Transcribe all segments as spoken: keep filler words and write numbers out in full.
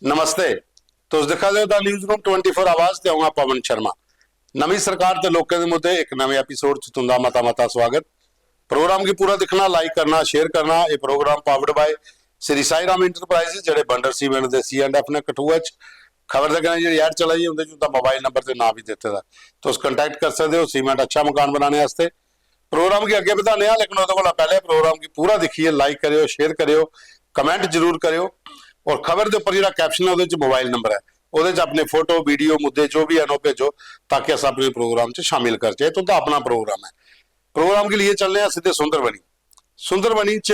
नमस्ते। तुस दिक्खा दे ओ the news room twenty four आवाज ते अ'ऊं आं पवन शर्मा। नमीं सरकार ते लोकें दे मुद्दे इक नमें एपिसोड च तुं'दा मता मता स्वागत। प्रोग्राम गी पूरा दिक्खना, लाइक करना, शेयर करना। एह् program powered by Shri Sai Ram enterprises, जेह्ड़े बंडर सीमेंट दे सी एंड एफ ने कठुआ च। खबर दे कन्नै जेह्ड़ी ऐड चला दी ऐ, उं'दे च उं'दा मोबाइल नंबर ते नांऽ बी दित्ते दा। तुस कंटैक्ट करी सकदे ओ सीमेंट अच्छा मकान बनाने आस्तै। प्रोग्राम गी अग्गें बधाने आं, लेकिन ओह्दे कोला पैह्लें प्रोग्राम गी पूरा दिक्खियै लाइक करेओ, शेयर करेओ, कमेंट जरूर करेओ। और खबर दे उप्पर जेह्ड़ा कैप्शन ऐ, ओह्दे च मोबाइल नंबर ऐ, ओह्दे च अपने फोटो, वीडियो, मुद्दे जो बी हैन, ओह् भेजो, ताकि अस अपने प्रोग्राम च शामिल करचै। एह् तुं'दा अपना प्रोग्राम ऐ। प्रोग्राम गी लेइयै चलने आं सिद्धे सुंदरबनी। सुंदरबनी च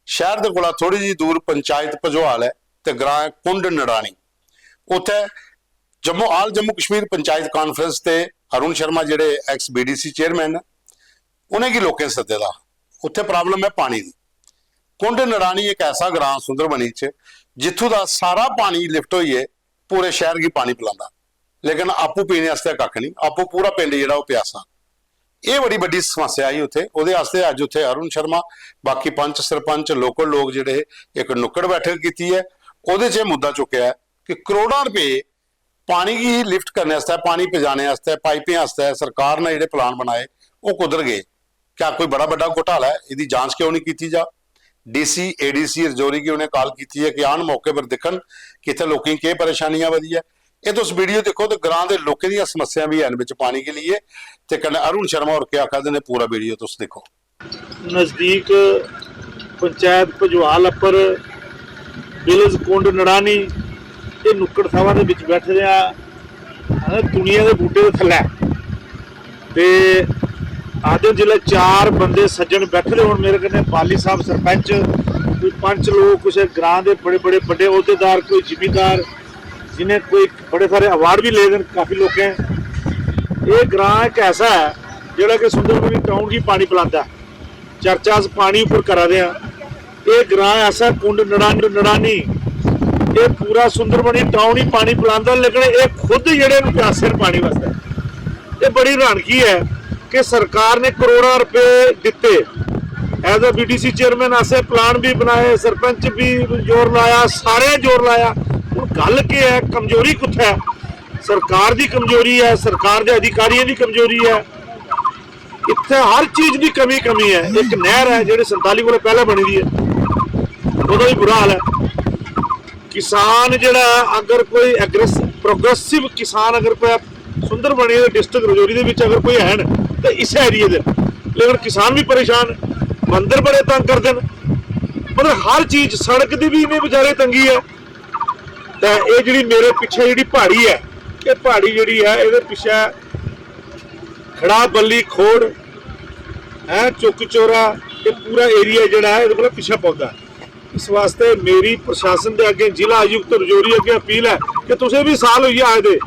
शैह्र दे कोला थोह्ड़ी जेही दूर पंचायत भजोआल ऐ ते ग्रां ऐ कुंड नड़ानी। उत्थै जम्मू, आल जम्मू कश्मीर पंचायत कांफ्रेंस ते अरुण शर्मा, जेह्ड़े एक्स बीडीसी चेयरमैन न, उ'नेंगी लोकें सद्दे दा हा। उत्थै प्रॉब्लम ऐ पानी दी। कुंड नड़ानी इक ऐसा ग्रां सुंदरबनी च, जित्थू दा सारा पानी लिफ्ट होइयै पूरे शैह्र गी पानी पलांदा, लेकिन आपूं पीने आस्तै कक्ख निं। आपूं पूरा पिंड जेह्ड़ा, ओह् प्यासा। एह् बड़ी बड्डी समस्या ही उत्थै। ओह्दे आस्तै अज्ज उत्थै अरुण शर्मा, बाकी पंच, सरपंच, लोकल लोक जेह्ड़े हे, इक नुक्कड़ बैठक कीती ऐ। ओह्दे च एह् मुद्दा चुक्केआ ऐ कि करोड़ां रपेऽ पानी गी लिफ्ट करने आस्तै, पानी पजाने आस्तै, पाइपें आस्तै सरकार ने जेह्ड़े प्लान बनाए, ओह् कुद्धर गे? क्या कोई बड़ा बड्डा घोटाला ऐ? एह्दी जांच क्यों निं कीती जा? डीसी, एडीसी रजौरी गी उ'नें कॉल कीती ऐ कि आन, मौके पर दिक्खन कि इत्थै लोकें गी केह् परेशानी आवा दी ऐ। एह् तुस वीडियो दिक्खो ते ग्रां दे लोकें दियां समस्यां बी हैन बिच पानी गी लेइयै, ते कन्नै अरुण शर्मा होर केह् आखा दे न, पूरा वीडियो तुस दिक्खो। नजदीक पंचायत भजवाल अप्पर विलेज कुंड नड़ानी, एह् नुक्कड़ सभा दे बिच बैठे दे आं, दुनिया दे बूह्टे दे थल्लै। ते आखदे न, जिसलै चार बंदे सज्जन बैठे दे होन मेरे कन्नै, बाली साहब सरपंच, कोई पंच लोक, कुसै ग्रां दे बड़े बड़े बड्डे अहदेदार, कोई जिमीदार, जिनें कोई बड़े सारे अवार्ड बी ले दे न काफी लोकें। एह् ग्रां इक ऐसा ऐ जेह्ड़ा कि सुंदरबनी टाउन गी पानी पलांदा ऐ। चर्चा अस पानी उप्पर करा दे आं। एह् ग्रां ऐसा कुंड नड़ानी, नड़ानी, एह् पूरा सुंदरबनी टाउन ही पानी पलांदा, लेकिन एह् खुद जेह्ड़े न प्यासे न पानी वास्तै। एह् बड़ी हैरानगी ऐ कि सरकार ने करोड़ां रपेऽ दित्ते, एज ए बीडीसी चेयरमैन असें प्लान बी बनाए, सरपंच बी जोर लाया, सारें जोर लाया। हून गल्ल केह् ऐ, कमजोरी कुत्थै ऐ? सरकार दी कमजोरी ऐ, सरकार दे अधिकारियें दी कमजोरी ऐ। इत्थै हर चीज दी कमी कमी ऐ। इक नैह्र ऐ जेह्ड़ी संताली कोला पैह्लें बनी दी ऐ, ओह्दा बी बुरा हाल ऐ। किसान जेह्ड़ा ऐ, अगर कोई एग्रेस प्रोग्रेसिव किसान अगर कोई सुंदरबनी ते डिस्ट्रिक्ट रजौरी दे बिच अगर कोई हैन ते इस्सै एरिया दे न। लेकिन किसान बी परेशान, बंदर बड़े तंग करदे न। मतलब हर चीज, सड़क दी बी इ'नें बेचारे तंगी ऐ। ते एह् जेह्ड़ी मेरे पिच्छे जेह्ड़ी प्हाड़ी ऐ, एह् प्हाड़ी जेह्ड़ी ऐ, एह्दे पिच्छे खड़ा बल्ली खोड़ ऐ, चुक्क चोरा, एह् पूरा एरिया जेह्ड़ा ऐ, एह्दे कोला पिच्छे पौंदा ऐ। इस वास्तै मेरी प्रशासन दे अग्गें, जिला आयुक्त रजौरी अग्गें अपील ऐ कि तुसें बी साल होई गे आए दे,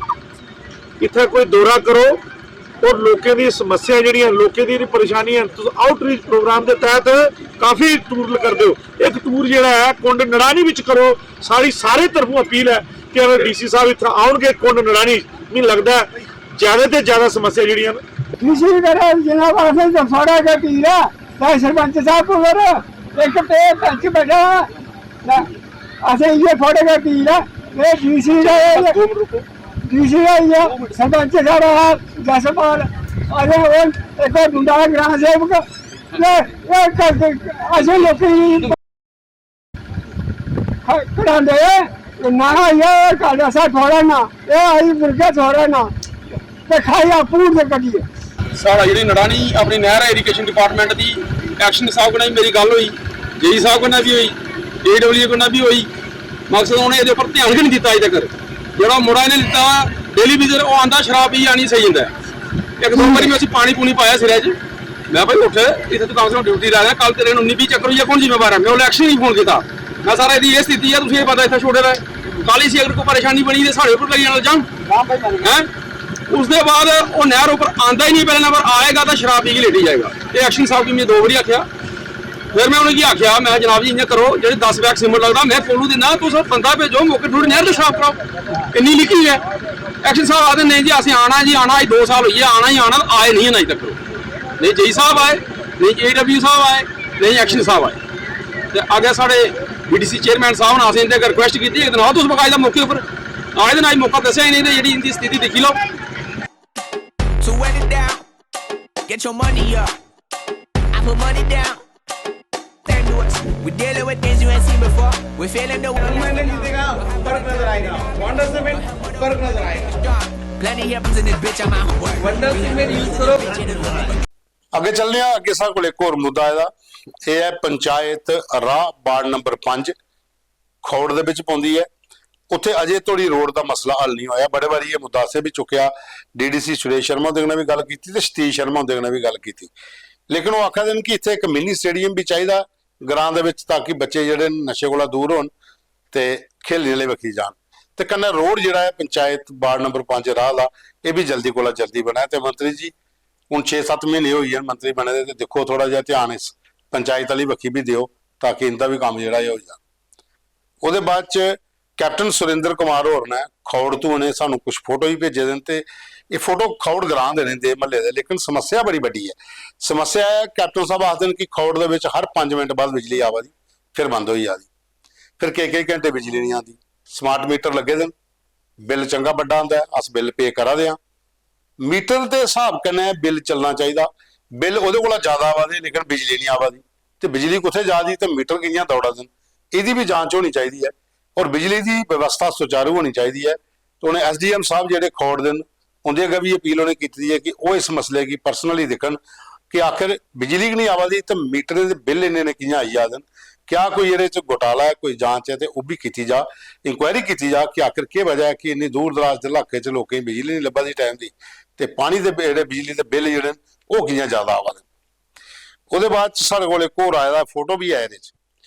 इत्थै कोई दौरा करो और लोकें दी समस्या जेह्ड़ियां, लोकें दी जेह्ड़ी परेशानी ऐ, तुस आउटरीच प्रोग्राम दे तैह्त काफी टूर करदे ओ। इक टूर जेह्ड़ा ऐ कुंड नड़ानी बिच करो, साढ़ी सारे तरफों अपील ऐ कि अगर डीसी साहब इत्थै औनगे कुंड नड़ानी, मिगी लगदा ऐ ज्यादा ते ज्यादा समस्या जेह्ड़ियां न। डीसी करै जनाब, असें ते थुआढ़ा गै पीर ऐ, ते सरपंच साहब पर इक ते पैंच बैठा ऐ, ते असें इ'यै थुआढ़े गै पीर ऐ। एह् डीसी दा, डीसी दा इ'यै सरपंच साढ़ा जसपाल, असें ओह् इक होर मुंडा ग्राम सेवक, ते एह् क-, असें लोकें गी ख-, कढांदे, नां इ'यै, एह् कल असें थुआढ़ा नां, एह् आई मुर्गे थुआढ़ा नां, ते खाई आपूं ते कड्ढियै। साढ़ा जेह्ड़ी नड़ानी अपनी नैह्रा इरीगेशन डिपार्टमेंट दी एक्शन साहब कन्नै बी मेरी गल्ल होई, जेई साहब कन्नै बी होई, एडब्ल्यू कन्नै बी होई, मकसद उ'नें एह्दे उप्पर ध्यान गै निं दित्ता अज्ज तगर। जेह्ड़ा मुड़ा इ'नें दित्ता डेली विजर, ओह् आंदा शराब पी आनी सेई जंदा ऐ। इक दो बारी में उसी पानी पूनी पाया सिरै च, में भाई उठ, इत्थै तूं कम से कम ड्यूटी ला रहा, कल तेरे उन्नी बीह् चक्कर होई जा, कौन जिम्मेवार ऐ? में उसलै एक्शन निं फोन कीता। में सारा एह्दी एह् स्थिति ऐ, तुसें एह् पता इत्थै छोड़े दा ऐ। कल इसी अगर कोई परेशानी बनी ते साढ़े उप्पर लगी जाना इल्जाम, हैं? उसदे बाद ओह् नैह्र उप्पर आंदा ही निं, पैह्ले नंबर आएगा तां शराब पी के लेटी जाएगा। एह् एक्शन साहब गी में दो बारी आखेआ। फिर में उ'नेंगी आखेआ, में जनाब जी इ'यां करो, जेह्ड़े दस बैग सीमेंट लगदा में कोलू दिन्ना, तुस बंदा भेजो, मौके थोड़ी नैह्र ते साफ कराओ, इन्नी लिखी ऐ। एक्शन साहब आखदे नेईं जी असें आना जी आना, अज्ज दो साल होई गे आना ही आना, आए निं हैन अज्ज तक। नेईं जेई साहब आए, नेईं एडब्ल्यू साहब आए, नेईं एक्शन साहब आए। ते अग्गें साढ़े बीडीसी चेयरमैन साहब ने असें इंदे अग्गें रिक्वेस्ट कीती, इक दिन आओ तुस बकायदा मौके उप्पर। आए दे ना, अज्ज मौका दस्सेआ इ'नें ते जेह्ड़ी इंदी स्थिति दिक्खी लैओ। So wet it down, get your money up. I put money down. Thank you. We dealing with things you ain't seen before. We feeling the मैंने जीतेगा, फर्क नजर आएगा। वंडर सीमेंट, फर्क नजर आएगा। Plenty happens in this bitch, I'm out. Wonder cement use करो। ਅੱਗੇ ਚੱਲਦੇ ਆ। ਅੱਗੇ ਸਾਡੇ ਕੋਲ ਇੱਕ ਹੋਰ ਮੁੱਦਾ ਆਇਆ। ਇਹ ਹੈ ਪੰਚਾਇਤ ਰਾਹ, ਵਾਰਡ ਨੰਬਰ ਪੰਜ, ਖੌੜ ਦੇ ਵਿੱਚ ਪੈਂਦੀ ਹੈ। ਉੱਥੇ ਅਜੇ ਥੋੜੀ ਰੋਡ ਦਾ ਮਸਲਾ ਹੱਲ ਨਹੀਂ ਹੋਇਆ। ਬੜੇ ਵਾਰੀ ਇਹ ਮੁੱਦਾ ਅਸੀਂ ਵੀ ਚੁੱਕਿਆ, ਡੀਡੀਸੀ ਸੁਰੇਸ਼ ਸ਼ਰਮਾ ਦੇ ਨਾਲ ਵੀ ਗੱਲ ਕੀਤੀ ਤੇ ਸਤੀਸ਼ ਸ਼ਰਮਾ ਦੇ ਨਾਲ ਵੀ ਗੱਲ ਕੀਤੀ, ਲੇਕਿਨ ਉਹ ਆਖਦੇ ਨੇ ਕਿ ਇੱਥੇ ਇੱਕ ਮਿੰਨੀ ਸਟੇਡੀਅਮ ਵੀ ਚਾਹੀਦਾ ਗਰਾਊਂਡ ਦੇ ਵਿੱਚ, ਤਾਂ ਕਿ ਬੱਚੇ ਜਿਹੜੇ ਨਸ਼ੇ ਕੋਲੋਂ ਦੂਰ ਹੋਣ ਤੇ ਖੇਲਣ ਵਾਲੇ ਵੇਖੀ ਜਾਣ। ਤੇ ਕਦੇ ਰੋਡ ਜਿਹੜਾ ਹੈ ਪੰਚਾਇਤ ਵਾਰਡ ਨੰਬਰ ਪੰਜ ਰਾਹ ਦਾ, ਇਹ ਵੀ ਜਲਦੀ ਕੋਲੋਂ ਜਲਦੀ ਬਣੇ। ਤੇ ਮੰਤਰੀ ਜੀ, ਹੁਣ ਛੇ ਸੱਤ ਮਹੀਨੇ ਹੋਈ ਹੈ ਮੰਤਰੀ ਬਣੇ ਦੇ, ਤੇ ਦੇਖੋ, ਥੋੜਾ ਜਿਹਾ ਧਿਆਨ ਇਸ ਪੰਚਾਇਤ ਵਾਲੀ ਵੇਖੀ ਵੀ ਦਿਓ, ਤਾਂ ਕਿ ਇਹਦਾ ਵੀ ਕੰਮ ਜਿਹੜਾ ਹੈ ਹੋ ਜਾਏ। ਉਹਦੇ ਬਾਅਦ ਚ ਕੈਪਟਨ ਸੁਰਿੰਦਰ ਕੁਮਾਰ ਹੋਰਾਂ ਨੇ ਖੌੜ ਤੋਂ ਨੇ ਸਾਨੂੰ ਕੁਝ ਫੋਟੋ ਵੀ ਭੇਜੇ ਦੇ ਨੇ, ਤੇ ਇਹ ਫੋਟੋ ਖੌੜ ਗਰਾਂਦ ਦੇ ਨੇ, ਦੇ ਮਹੱਲੇ ਦੇ, ਲੇਕਿਨ ਸਮੱਸਿਆ ਬੜੀ ਵੱਡੀ ਹੈ। ਸਮੱਸਿਆ ਹੈ, ਕੈਪਟਨ ਸਾਹਿਬ ਆਖਦੇ ਨੇ ਕਿ ਖੌੜ ਦੇ ਵਿੱਚ ਹਰ ਪੰਜ ਮਿੰਟ ਬਾਅਦ ਬਿਜਲੀ ਆਵਾਦੀ, ਫਿਰ ਬੰਦ ਹੋਈ ਆਦੀ, ਫਿਰ ਕਈ ਕਈ ਘੰਟੇ ਬਿਜਲੀ ਨਹੀਂ ਆਉਂਦੀ। ਸਮਾਰਟ ਮੀਟਰ ਲੱਗੇ ਦੇ ਨੇ, ਬਿੱਲ ਚੰਗਾ ਵੱਡਾ ਆਉਂਦਾ ਹੈ, ਅਸ ਬਿੱਲ ਪੇ ਕਰਾ ਦੇ ਹਾਂ। ਮੀਟਰ ਦੇ ਹਿਸਾਬ ਕਨੇ ਬਿੱਲ ਚੱਲਣਾ ਚਾਹੀਦਾ। ਬਿੱਲ ਉਹਦੇ ਕੋਲ ਜ਼ਿਆਦਾ ਆਵਾਦੇ, ਲੇਕਿਨ ਬਿਜਲੀ ਨਹੀਂ ਆਵਾਦੀ, ਤੇ ਬਿਜਲੀ ਕਿੱਥੇ ਜਾਦੀ ਤੇ ਮੀਟਰ ਕਿੰਨੀਆਂ ਦੌੜਾ ਦੇਣ, ਇਹਦੀ ਵੀ ਜਾਂਚ ਹੋਣੀ ਚਾਹੀਦੀ ਹੈ। ਔਰ ਬਿਜਲੀ ਦੀ ਵਿਵਸਥਾ ਸੁਚਾਰੂ ਹੋਣੀ ਚਾਹੀਦੀ ਹੈ। ਤੇ ਉਹਨੇ ਐਸਡੀਐਮ ਸਾਹਿਬ ਜਿਹੜੇ ਖੌੜ ਦੇ ਨੇ, ਉਹਦੇ ਅੱਗੇ ਵੀ ਅਪੀਲ ਉਹਨੇ ਕੀਤੀ ਹੈ ਕਿ ਉਹ ਇਸ ਮਸਲੇ ਕੀ ਪਰਸਨਲੀ ਦੇਖਣ ਕਿ ਆਖਿਰ ਬਿਜਲੀ ਕਿ ਨਹੀਂ ਆਵਾਦੀ ਤੇ ਮੀਟਰ ਦੇ ਬਿੱਲ ਇੰਨੇ ਨੇ ਕਿੰਨਾ ਆਈ ਆਦਨ, ਕਿਆ ਕੋਈ ਇਹਦੇ ਚ ਘੁਟਾਲਾ ਹੈ, ਕੋਈ ਜਾਂਚ ਹੈ, ਤੇ ਉਹ ਵੀ ਕੀਤੀ ਜਾ, ਇਨਕੁਆਇਰੀ ਕੀਤੀ ਜਾ ਕਿ ਆਖਿਰ ਕੀ ਵਜ੍ਹਾ ਹੈ ਕਿ ਇੰਨੀ ਦੂਰ ਦਰਾਜ ਦੇ ਇਲਾਕੇ ਚ ਲੋਕਾਂ ਨੂੰ ਬਿਜਲੀ ਨਹੀਂ ਲੱਭਦੀ ਟਾਈਮ ਦੀ, ਤੇ ਪਾਣੀ ਦੇ ਜਿਹੜੇ ਬਿਜਲੀ ਦੇ ਬਿੱਲ ਜਿਹੜੇ ਨੇ, ਉਹ ਕਿੰਨਾ ਜ਼ਿਆਦਾ ਆਵਾਦੇ। ਉਹਦੇ ਬਾਅਦ ਚ ਸਾਡੇ ਕੋਲ ਇੱਕ ਹੋਰ ਆਇਆ ਦਾ, ਫੋਟੋ ਵੀ ਆਇਆ ਇਹਦੇ ਚ।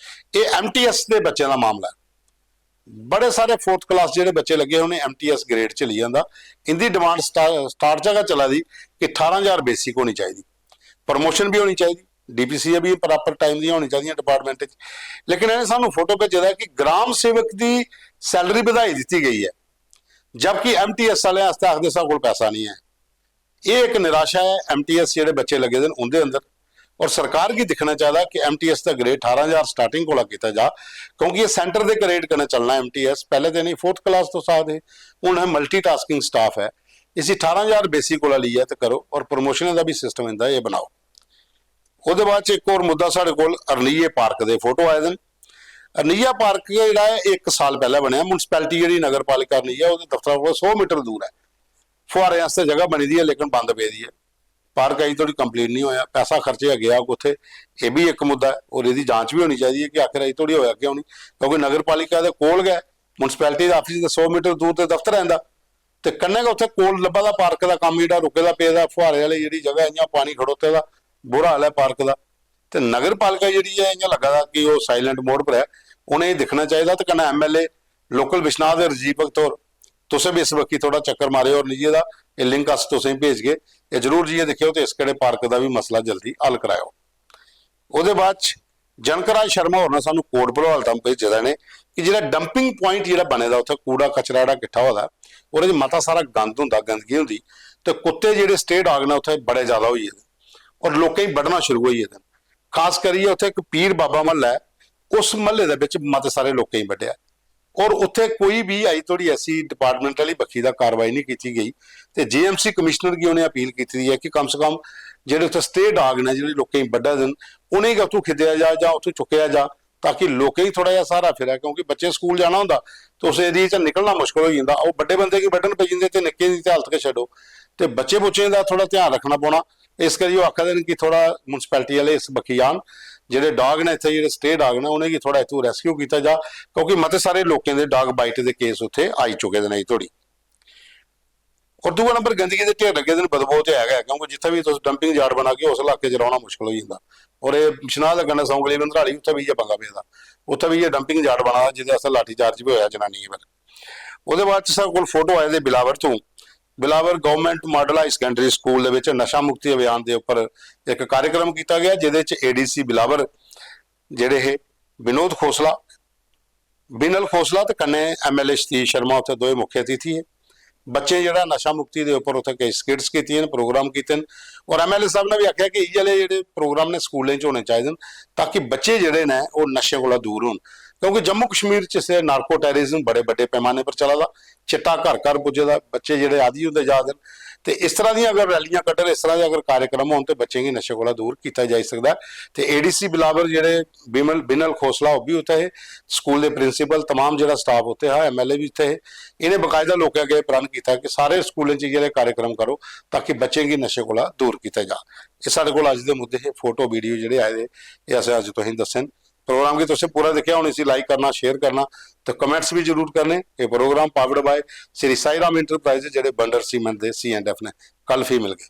ਇਹ ਐਮਟੀਐਸ ਦੇ ਬੱਚਿਆਂ ਦਾ ਮਾਮਲਾ ਹੈ। ਬੜੇ ਸਾਰੇ ਫੋਰਥ ਕਲਾਸ ਜਿਹੜੇ ਬੱਚੇ ਲੱਗੇ ਹੋਏ ਨੇ, ਐਮਟੀਐਸ ਗ੍ਰੇਡ ਚ ਲਈ ਜਾਂਦਾ। ਇਹਦੀ ਡਿਮਾਂਡ ਸਟਾਰਟ ਜਗ੍ਹਾ ਚਲਾ ਦੀ ਕਿ ਅਠਾਰਾਂ ਹਜ਼ਾਰ ਬੇਸਿਕ ਹੋਣੀ ਚਾਹੀਦੀ, ਪ੍ਰਮੋਸ਼ਨ ਵੀ ਹੋਣੀ ਚਾਹੀਦੀ, ਡੀਪੀਸੀ ਵੀ ਪ੍ਰੋਪਰ ਟਾਈਮ ਦੀਆਂ ਹੋਣੀ ਚਾਹੀਦੀਆਂ ਡਿਪਾਰਟਮੈਂਟ ਵਿੱਚ। ਲੇਕਿਨ ਇਹਨੇ ਸਾਨੂੰ ਫੋਟੋ ਭੇਜਿਆ ਕਿ ਗ੍ਰਾਮ ਸੇਵਕ ਦੀ ਸੈਲਰੀ ਵਧਾਈ ਦਿੱਤੀ ਗਈ ਹੈ, ਜਦਕਿ ਐਮਟੀਐਸ ਵਾਲਿਆਂ ਵਾਸਤੇ ਆਖਦੇ ਸਾਡੇ ਕੋਲ ਪੈਸਾ ਨਹੀਂ ਹੈ। ਇਹ ਇੱਕ ਨਿਰਾਸ਼ਾ ਹੈ ਐਮਟੀਐਸ ਜਿਹੜੇ ਬੱਚੇ ਲੱਗੇ ਦੇ ਨੇ ਉਹਦੇ ਅੰਦਰ। ਔਰ ਸਰਕਾਰ ਕੀ ਦੇਖਣਾ ਚਾਹਦਾ ਕਿ ਐਮਟੀਐਸ ਦਾ ਗ੍ਰੇਡ ਅਠਾਰਾਂ ਹਜ਼ਾਰ ਸਟਾਰਟਿੰਗ ਕੋਲਾ ਕੀਤਾ ਜਾ, ਕਿਉਂਕਿ ਇਹ ਸੈਂਟਰ ਦੇ ਗ੍ਰੇਡ ਕਨੇ ਚੱਲਣਾ ਐਮਟੀਐਸ। ਪਹਿਲੇ ਤੇ ਨਹੀਂ, ਫੋਰਥ ਕਲਾਸ ਤੋਂ ਸਾਥ ਹੈ, ਹੁਣ ਹੈ ਮਲਟੀਟਾਸਕਿੰਗ ਸਟਾਫ ਹੈ। ਇਸੀ ਅਠਾਰਾਂ ਹਜ਼ਾਰ ਬੇਸਿਕ ਕੋਲਾ ਲਈ ਹੈ ਤੇ ਕਰੋ, ਔਰ ਪ੍ਰਮੋਸ਼ਨ ਦਾ ਵੀ ਸਿਸਟਮ ਇਹਦਾ ਇਹ ਬਣਾਓ। ਉਹਦੇ ਬਾਅਦ ਚ ਇੱਕ ਹੋਰ ਮੁੱਦਾ ਸਾਡੇ ਕੋਲ ਅਰਨੀਏ ਪਾਰਕ ਦੇ ਫੋਟੋ ਆਏ ਨੇ। ਅਰਨੀਆ ਪਾਰਕ ਜਿਹੜਾ ਹੈ, ਇੱਕ ਸਾਲ ਪਹਿਲਾਂ ਬਣਿਆ। ਮਿਊਨਿਸਪੈਲਿਟੀ ਜਿਹੜੀ ਨਗਰਪਾਲਿਕਾ ਅਰਨੀਆ, ਉਹਦੇ ਦਫ਼ਤਰਾਂ ਕੋਲ ਸੌ ਮੀਟਰ ਦੂਰ ਹੈ। ਫੁਹਾਰੇ ਵਾਸਤੇ ਜਗ੍ਹਾ ਬਣੀ ਦੀ ਹੈ, ਲੇਕਿਨ ਬੰਦ ਪਈ ਦੀ ਹੈ। ਪਾਰਕ ਅਜੇ ਥੋੜੀ ਕੰਪਲੀਟ ਨਹੀਂ ਹੋਇਆ, ਪੈਸਾ ਖਰਚਿਆ ਗਿਆ ਉੱਥੇ, ਇਹ ਵੀ ਇੱਕ ਮੁੱਦਾ ਹੈ। ਔਰ ਇਹਦੀ ਜਾਂਚ ਵੀ ਹੋਣੀ ਚਾਹੀਦੀ ਹੈ ਕਿ ਆਖਿਰ ਅਜੇ ਥੋੜੀ ਹੋਇਆ ਕਿਉਂ ਨਹੀਂ, ਕਿਉਂਕਿ ਨਗਰਪਾਲਿਕਾ ਦੇ ਕੋਲ ਗਏ, ਮਿਊਨਿਸਪੈਲਿਟੀ ਦਾ ਆਫਿਸ ਦੇ ਸੌ ਮੀਟਰ ਦੂਰ ਤੇ ਦਫ਼ਤਰ ਰਹਿੰਦਾ, ਤੇ ਕੰਨੇ ਕੁ ਉੱਥੇ ਕੋਲ ਲੱਭਾ ਦਾ ਪਾਰਕ ਦਾ ਕੰਮ ਜਿਹੜਾ ਰੁਕੇ ਦਾ ਪਿਆ ਦਾ, ਫੁਹਾਰੇ ਵਾਲੀ ਜਿਹੜੀ ਜਗ੍ਹਾ, ਇੰਨਾ ਪਾਣੀ ਖੜੋਤੇ ਦਾ, ਬੁਰਾ ਹਾਲ ਹੈ ਪਾਰਕ ਦਾ। ਤੇ ਨਗਰਪਾਲਿਕਾ ਜਿਹੜੀ ਹੈ, ਇੰਨਾ ਲੱਗਾ ਦਾ ਕਿ ਉਹ ਸਾਇਲੈਂਟ ਮੋਡ ਪਰ ਹੈ। ਉਹਨੇ ਇਹ ਦੇਖਣਾ ਚਾਹੀਦਾ। ਤੇ ਕਨਾ ਐਮਐਲਏ ਲੋਕਲ ਬਿਸ਼ਨਾਥ ਦੇ ਰਜੀਵ ਬਖਤੌਰ, ਤੁਸੀਂ ਵੀ ਇਸ ਵਕਤ ਥੋੜਾ ਚੱਕਰ ਮਾਰਿਓ, ਔਰ ਨੀਜੇ ਦਾ ਇਹ ਲਿੰਕ ਅਸ ਤੁਸੀਂ ਭੇਜ ਕੇ ਇਹ ਜ਼ਰੂਰ ਜੀ ਇਹ ਦੇਖਿਓ, ਤੇ ਇਸ ਕਿਹੜੇ ਪਾਰਕ ਦਾ ਵੀ ਮਸਲਾ ਜਲਦੀ ਹੱਲ ਕਰਾਇਓ। ਉਹਦੇ ਬਾਅਦ ਚ ਜਨਕਰਾਜ ਸ਼ਰਮਾ ਹੋਰਾਂ ਨੇ ਸਾਨੂੰ ਕੋਟ ਭਲਵਾਲ ਤੋਂ ਭੇਜੇ ਦਾ ਨੇ ਕਿ ਜਿਹੜਾ ਡੰਪਿੰਗ ਪੁਆਇੰਟ ਜਿਹੜਾ ਬਣੇ ਦਾ, ਉੱਥੇ ਕੂੜਾ ਕਚਰਾ ਜਿਹੜਾ ਇਕੱਠਾ ਹੋਦਾ, ਉਹਦੇ ਚ ਮਤਾ ਸਾਰਾ ਗੰਦ ਹੁੰਦਾ, ਗੰਦਗੀ ਹੁੰਦੀ, ਤੇ ਕੁੱਤੇ ਜਿਹੜੇ ਸਟੇ ਡਾਗ ਨੇ ਉੱਥੇ ਬੜੇ ਜ਼ਿਆਦਾ ਹੋਈ ਜਾਂਦੇ, ਔਰ ਲੋਕਾਂ ਹੀ ਵੱਢਣਾ ਸ਼ੁਰੂ ਹੋਈ ਜਾਂਦੇ। ਖਾਸ ਕਰੀਏ ਉੱਥੇ ਇੱਕ ਪੀਰ ਬਾਬਾ ਮਹੱਲਾ ਹੈ, ਉਸ ਮਹੱਲੇ ਦੇ ਵਿੱਚ ਮਤੇ ਸਾਰੇ ਲੋਕਾਂ ਹੀ ਵੱਢਿਆ, ਔਰ ਉੱਥੇ ਕੋਈ ਵੀ ਅਜੇ ਥੋੜੀ ਐਸੀ ਡਿਪਾਰਟਮੈਂਟ ਵਾਲੀ ਬਖੀ ਦਾ ਕਾਰਵਾਈ ਨਹੀਂ ਕੀਤੀ ਗਈ। ਤੇ ਜੀਐਮਸੀ ਕਮਿਸ਼ਨਰ ਕੀ ਉਹਨੇ ਅਪੀਲ ਕੀਤੀ ਹੈ ਕਿ ਕਮ ਸੇ ਕਮ ਜਿਹੜੇ ਉੱਥੇ ਸਟੇ ਡਾਗ ਨੇ, ਜਿਹੜੇ ਲੋਕਾਂ ਹੀ ਵੱਢਾ ਦੇਣ, ਉਹਨੇ ਕਿ ਉੱਥੋਂ ਖਿੱਦਿਆ ਜਾ ਜਾਂ ਉੱਥੋਂ ਚੁੱਕਿਆ ਜਾ, ਤਾਂ ਕਿ ਲੋਕਾਂ ਹੀ ਥੋੜਾ ਜਿਹਾ ਸਹਾਰਾ ਫਿਰਿਆ, ਕਿਉਂਕਿ ਬੱਚੇ ਸਕੂਲ ਜਾਣਾ ਹੁੰਦਾ, ਤੇ ਉਸ ਏਰੀਆ ਚ ਨਿਕਲਣਾ ਮੁਸ਼ਕਲ ਹੋ ਜਾਂਦਾ। ਉਹ ਵੱਡੇ ਬੰਦੇ ਕੀ ਵੱਢਣ ਪਈ ਜਾਂਦੇ, ਤੇ ਨਿੱਕੇ ਦੀ ਤੇ ਹਾਲਤ ਕੇ ਛੱਡੋ, ਤੇ ਬੱਚੇ ਬੁੱਚੇ ਦਾ ਥੋੜਾ ਧਿਆਨ ਰੱਖਣਾ ਪਾਉਣਾ। ਇਸ ਕਰੀ ਉਹ ਆਖਦੇ ਨੇ ਕਿ ਥੋੜਾ ਮਿਊਨਿਸਪੈਲਿਟੀ ਵਾਲੇ ਇਸ ਬਖੀ ਆਉਣ, ਜਿਹੜੇ ਡਾਗ ਨੇ ਇੱਥੇ, ਜਿਹੜੇ ਸਟੇ ਡਾਗ ਨੇ, ਉਹਨੇ ਕੀ ਥੋੜਾ ਇੱਥੋਂ ਰੈਸਕਿਊ ਕੀਤਾ ਜਾ, ਕਿਉਂਕਿ ਮਤੇ ਸਾਰੇ ਲੋਕਾਂ ਦੇ ਡਾਗ ਬਾਈਟ ਦੇ ਕੇਸ ਉੱਥੇ ਆਈ ਚੁੱਕੇ ਦੇ ਨੇ ਥੋੜੀ। ਔਰ ਦੂਆ ਨੰਬਰ, ਗੰਦਗੀ ਦੇ ਢੇਰ ਲੱਗੇ ਦੇ ਨੇ, ਬਦਬੂ ਤੇ ਹੈਗਾ ਹੈ, ਕਿਉਂਕਿ ਜਿੱਥੇ ਵੀ ਤੁਸੀਂ ਡੰਪਿੰਗ ਯਾਰਡ ਬਣਾ ਕੇ ਉਸ ਇਲਾਕੇ 'ਚ ਲਾਉਣਾ ਮੁਸ਼ਕਲ ਹੋ ਜਾਂਦਾ। ਔਰ ਇਹ ਬਿਸ਼ਨਾਹ ਦਾ ਗੰਡਾ ਸੌਂਗਲੀ ਬੰਦਰਾਲੀ, ਉੱਥੇ ਵੀ ਇਹ ਪੰਗਾ ਪਿਆ ਦਾ, ਉੱਥੇ ਵੀ ਇਹ ਡੰਪਿੰਗ ਯਾਰਡ ਬਣਾ, ਜਿਹਦੇ ਅਸਲ ਲਾਠੀ ਚਾਰਜ ਵੀ ਹੋਇਆ ਜਨਾਨੀ ਵੱਲ। ਉਹਦੇ ਬਾਅਦ ਚ ਸਾਡੇ ਕੋਲ ਫੋਟੋ ਆਏ ਦੇ ਬਿਲਾਵਰ ਤੋਂ। Billawar government model high secondary school ਦੇ ਵਿੱਚ ਨਸ਼ਾ ਮੁਕਤੀ ਅਭਿਆਨ ਦੇ ਉੱਪਰ ਇੱਕ ਕਾਰਜਕ੍ਰਮ ਕੀਤਾ ਗਿਆ, ਜਿਹਦੇ ਚ ਏਡੀਸੀ ਬਿਲਾਵਰ ਜਿਹੜੇ ਹੈ, ਵਿਨੋਦ ਖੋਸਲਾ, ਬਿਨਲ ਖੋਸਲਾ ਤੇ ਕਨੇ ਐਮਐਲਏ ਸਤੀਸ਼ ਸ਼ਰਮਾ ਉੱਥੇ ਦੋਵੇਂ ਮੁੱਖ ਅਤਿਥੀ ਹੈ। ਬੱਚੇ ਜਿਹੜਾ ਨਸ਼ਾ ਮੁਕਤੀ ਦੇ ਉੱਪਰ ਉੱਥੇ ਕਈ ਸਕਿਟਸ ਕੀਤੀਆਂ ਨੇ, ਪ੍ਰੋਗਰਾਮ ਕੀਤੇ ਨੇ, ਔਰ ਐਮਐਲਏ ਸਾਹਿਬ ਨੇ ਵੀ ਆਖਿਆ ਕਿ ਇਹ ਵਾਲੇ ਜਿਹੜੇ ਪ੍ਰੋਗਰਾਮ ਨੇ, ਸਕੂਲਾਂ 'ਚ ਹੋਣੇ ਚਾਹੀਦੇ ਨੇ, ਤਾਂ ਕਿ ਬੱਚੇ ਜਿਹੜੇ ਨੇ, ਉਹ ਨਸ਼ੇ ਕੋਲੋਂ ਦੂਰ ਹੋਣ। क्योंकि जम्मू कश्मीर च इसलै नार्को टैररिज्म बड़े बड्डे पैमाने पर चला दा, चिट्टा घर घर पुज्जे दा, बच्चे जेह्ड़े आदी होंदे जा दे न। ते इस तरह दियां अगर रैलियां कड्ढन, इस तरह दे अगर कार्यक्रम होन, ते बच्चें गी नशे कोला दूर कीता जाई सकदा ऐ। ते एडीसी बिलावर जेह्ड़े बिमल बिनल खोसला, ओह् बी उत्थै हे, स्कूल दे प्रिंसिपल, तमाम जेह्ड़ा स्टाफ उत्थै हा, एमएलए बी उत्थै हे। इ'नें बकायदा लोकें अग्गें प्रण कीता कि सारे स्कूलें च इ'यै कार्यक्रम करो, ताकि बच्चें गी नशे कोला दूर कीता जा। एह् साढ़े कोल अज्ज दे मुद्दे हे। फोटो वीडियो जेह्ड़े आए दे, एह् असें अज्ज तुसेंगी दस्से न। प्रोग्राम गी तुसें पूरा दिक्खेआ, हून इसी लाइक करना, शेयर करना ते कमेंट्स बी जरूर करने। एह् program powered by Shri Sai Ram enterprise, जेह्ड़े बंडर सीमेंट दे सी एंड एफ ने। कल फ्ही मिलगे।